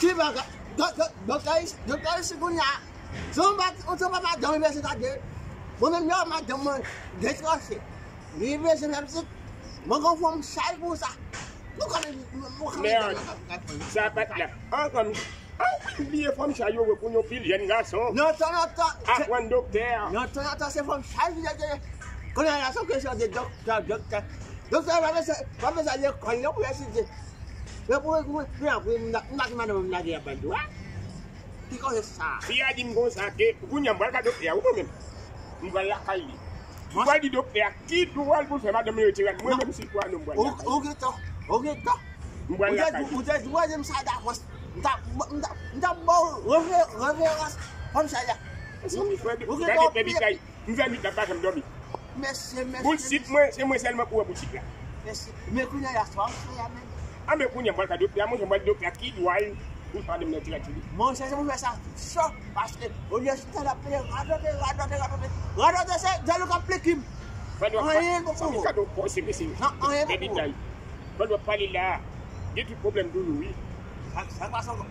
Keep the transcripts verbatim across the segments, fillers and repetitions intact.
Ki bagay? Doktè, doktè, doktè isi kounye a. Se yon pa, se yon pa madanm li bezwen gade. Mwen menm, lè madanm mwen detranche, li bezwen fè pitit. Mwen gen yon fanm chay pou sa. Nou konnen, mwen konnen. Mèd, sa pa t la. An, kòm, an, wi, bliye fanm chay yo, wi, pou yon pil jèn gason. Nan tan, nan tan, aprann doktè. Nan tan, nan tan, se fanm chay ki te gen. Kounye a, se kesyon de doktè, doktè. Doktè, pa bezwen, pa bezwen lekòl, non, pou etidye. Men pou, pou, pou, pou, m ta, m ta di madanm m lage a ban dwa. Ki koze sa? Fi a di m konsa ke, kounye a m pral ka doktè a, ou mwen menm. M pral lakay li. M pral di doktè a, ki dwòl pou l fè madanm li retire l. Mwen menm si kwa non m pral lakay li. Ou gentan, ou gentan. M pral lakay li. Ou te di, ou te di, ou te di m sa davans. M ta, m ta, m ta ba w refe-, referans fanm sa a. Ou gentan peye. M fè nwit la, m pa janm dòmi. Mesye, mesye. Boul sik mwen, se mwen sèlman pou wè boul sik la. Mesye, men kounye a, sa w ap fè a menm? Anben kounye a, m pral ka doktè a, monchè, m pral doktè a ki dwa l pou fè madanm nan tire l sou li. Monchè, se pou fè sa cho, paske olye sou tè l ap peye radote, radote, radote. Radote se djòl ou k ap pliki m. Anyen pou ou. Sa pou kado kò, se mesye. Nan, anyen pou ou. Fè detay. Pandan w ap pale la, gen tout pwoblèm douloure, wi. Sa, sa k pase ankò?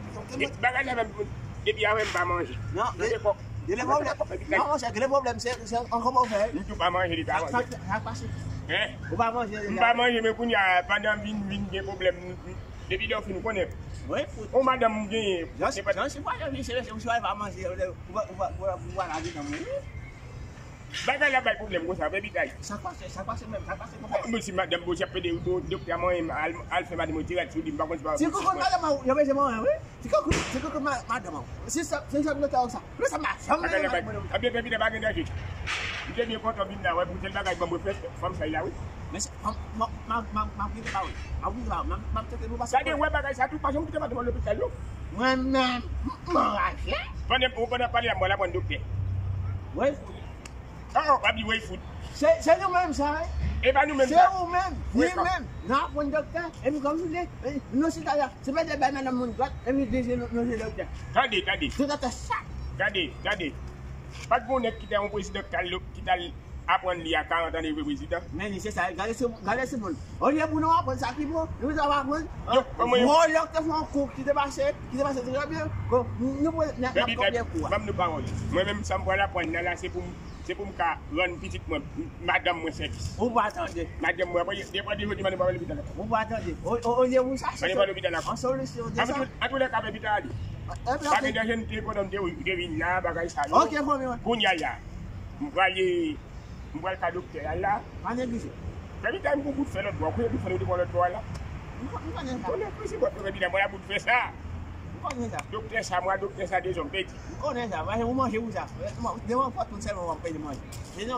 Bagay la menm, depi avè m pa manje. Non, gen pwoblèm. Non, monchè, gen pwoblèm, se, se ankò move. M tou pa manje depi avè. Sa, sa k pase? Hein? Ou pa manje deja? M pa manje, men kounye a, pandan m vin, vin gen pwoblèm, depi lè w fin, ou konnen. Wi, fout. On madanm m genyen. Jan si, jan si, pa jan si, se, se, ou pa manje, ou pa, ou pa, ou pa, ou pa lage nan mwen, wi. Bagay la bay pwoblèm konsa, Baby Guy. Sa k pase, sa k pase menm, sa k pase konsa? Mwen si madanm Bochi ap pede, doktè a manyen al, al fè madanm retire sou li, m pa konn si pa. Ti koukout madanm an, yo bezwen manyen, wi. Ti koukout, ti koukout ma-, madanm an. Se sa, se sa m te sa. Lè sa m pa janm. Bagay la bay. Anben, Baby, pa gen danje. M te byen kontan vin la, wè, pou sèl bagay, ban m refrèch fanm sa la, wi. Men se, m, m, m, m, m ap kite pa, wi. M ap kite pa, m, m ap teke nou pase. Gade, wè bagay sa tou, pa janm kite madanm an lopital, non. Mwen menm, m, m anraje. Pandan, ou pandan pale a, mwen la pran doktè. Wi. Oh, oh, w ap di wey fout. Se, se nou menm sa, wi. E pa nou menm sa. Se ou menm, li menm. Nan aprann doktè, epi kòm nou di, e, nou chita la, se pa de bay madanm moun dwat, epi di se nou, nou se doktè. Tande, tande. Se doktè sa. Tande, tande. Pa t gen yon nèg ki te yon prezidan ki t al, ki t al aprann li a karant ane vre prezidan. Men li se sa, gade se, gade se moun. Olye pou nou aprann sa ki bon, nou ta va aprann. Yo, kòman yo? Vòlè ki te fè yon kou, ki te pase, ki te pase trè byen. Bon, nou, nou, n ap, n ap kopye kou a. Ban m nou pawòl. Mwen menm, sa m pral aprann nan la, se pou m, se pou m ka rann pitit mwen, m, madanm mwen sèvis. Ou pa tande. Madanm mwen, apre, depi de jodi, madanm mwen pa lopital ankò. Ou pa tande. O, o, olye pou sa, se yon solisyon de sa. An tou, an tou lè ka, Baby Guy ale. Pa gen danje, m te kontan m te, te vin la, bagay sa yo. Ok, fanmi mwen. Kounye a la, m prale M pral ka doktè a la. Pa neglije. Baby Guy, m gon bout fè lòt bò. Ou konnen bout fè nou te pran lòt bò a la? M ko-, m konnen sa. Konnen, mwen se bòt mwen, Baby Guy, mwen la bout fè sa. M konnen sa. Doktè sa, mwen, doktè sa, dezòm, pèdi. M konnen sa. Paske ou manje pou sa. Devan pòt moun sèlman w ap pèdi manje.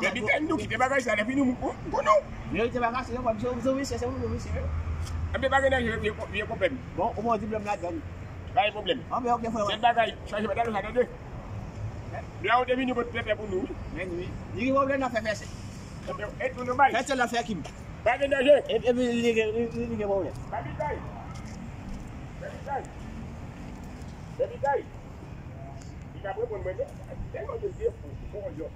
Baby Guy, nou kite bagay sa, lè fini, m, m, m konnen w. Verite pa kache, non, se, se, se, se, se, se, se. Anben, pa gen danje, vye, vye konpè m. Bon, ou bon diplòm ladan. Pa gen pwoblèm. Anben, ok, frè. Sèl bagay, chanje pantalon sa, tande. Lè ou te vini, ou pot pèpè pou nou, wi. Men wi. Li gen pwoblèm nan fè fèsè. Enben, e tou nou bay. Fèsè nan fè kim. Pa gen danje. E, epi li gen, li, li gen pwoblèm. Baby Guy. Baby Guy. Baby Guy. Li ka reponn mwen, non. Tèlman de defo, bon, yo.